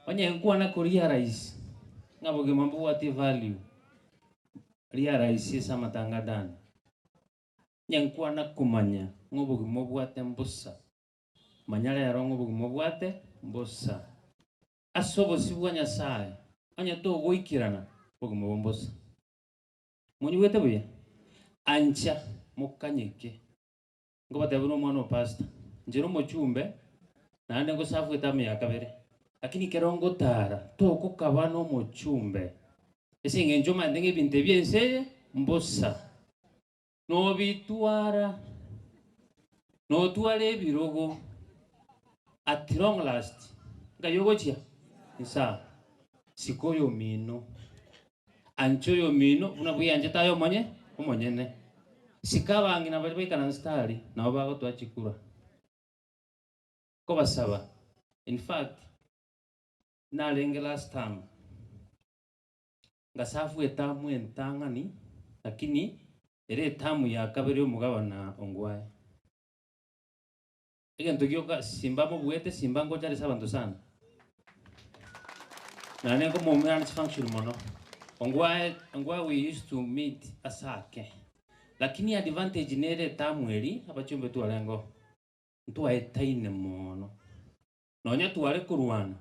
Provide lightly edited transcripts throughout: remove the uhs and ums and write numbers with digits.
Onye nkwana korealize ng'a bogima mbobwati evalue, realize ase amatanga done. Onye nkwana komanya ng'a obogima obwate mbosa, manya rero ng'a obogima obwate mbosa. Ase obosio bwa Nyasaye, onye togoikerana, obogima obo mbosa. Monyigwete buya? Ancha mokanyeke. Nkobatebia buna omwana o pastor, inche nomochumbe, naende ngosafu etamu ya kabere, lakini ekero ngotara togokaba nomochumbe, ase eng'encho omanyete ng'a ebinto ebi ense eye mbosa. Nobitwara, notware ebirogo at long last, nkai ogochia? Insaa. Sika oyomino, ancha oyomino buna bweanchete aye omonye omonyene. Sika abang'ina baria baikaransete aria, nabo bagotoa chikura. Nkobasaba, in fact, narenge last term, Ngasafu etamu entang'ani, lakini ere etamu ya kabere y'omogabana ongwae. Egento gioka simba mobuete simba ngocha ase abanto sana. Naende nkomoumera ase function mono. Ongwae ongwae we used to meet ase ake. Lakini advantage nere etamu eri abachumbe twarengeo ntwaetaine mono. Nonya tware korwana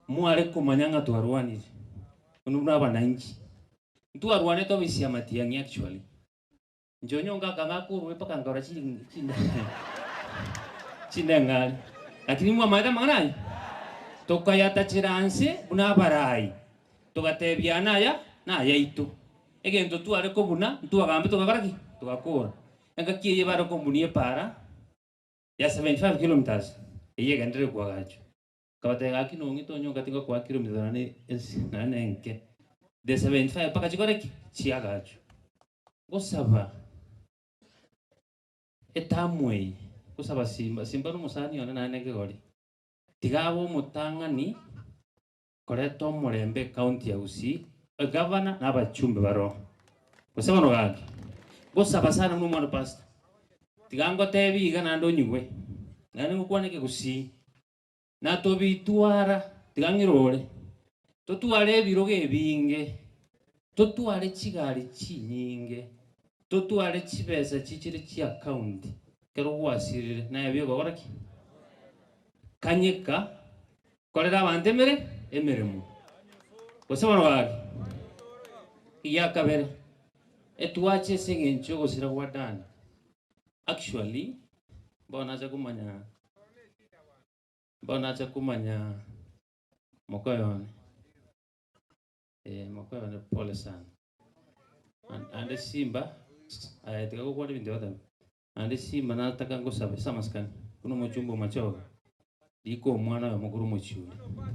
Mware komanya ng'a twarwanire buna buna abananchi. Ntwarwanete obisi ya Matiang'i actually. Inche onye onga akang'a akorwa mpaka nkarora chi- chinde chindeng'ari. Lakini mwamaete amang'ana ayio? Tokayatachera nse buna abarai, togatebiana aya nayaito. Egento tware kobuna, ntwagambe togakora ki? Togakora. Engaki eyio bare kombunia epaara ya 75 kilometres eyio egenderere koagachwa. Nkabatebia, Gaki nong'ite onye ongatiga koa kilomita nonye nonye enke, the 75 mpaka chikore ki? Chiagachwe. Ngosaba etamu eye, ngosaba Simba, Simba nomosani one naende nkegori, tiga abe omotang'ani koreta omorembe ecounty ya Gusii, egavana na abachumbe baroo. Gose bono gaki, ngosaba sana buna omwana o pastor, tiga ngotebi iga naende onyigwe, naende ngokwane ekegusii. Na tobitwara, tiga ng'irore, totware ebirogo ebinge, totware chigari chinyinge, totware chibesa chichire chi'account, ekero gwasirire naye ebi ogokora ki? Kanyeka, korera abanto emere emeremo. Gose bono gaki? Egiakabere, etwache ase eng'encho y'ogosira gwa Dan. Actually, bono nacha komanya Bono nacha komanya mokoyo one, eh, mokoyo one pole sana. Naende Simba, aye tiga gokwana ebinto biaye, naende Simba nataka ngosabe ase amasikani, buna omochumba o Machoge, rika omwana oyomo korwa omochie oria.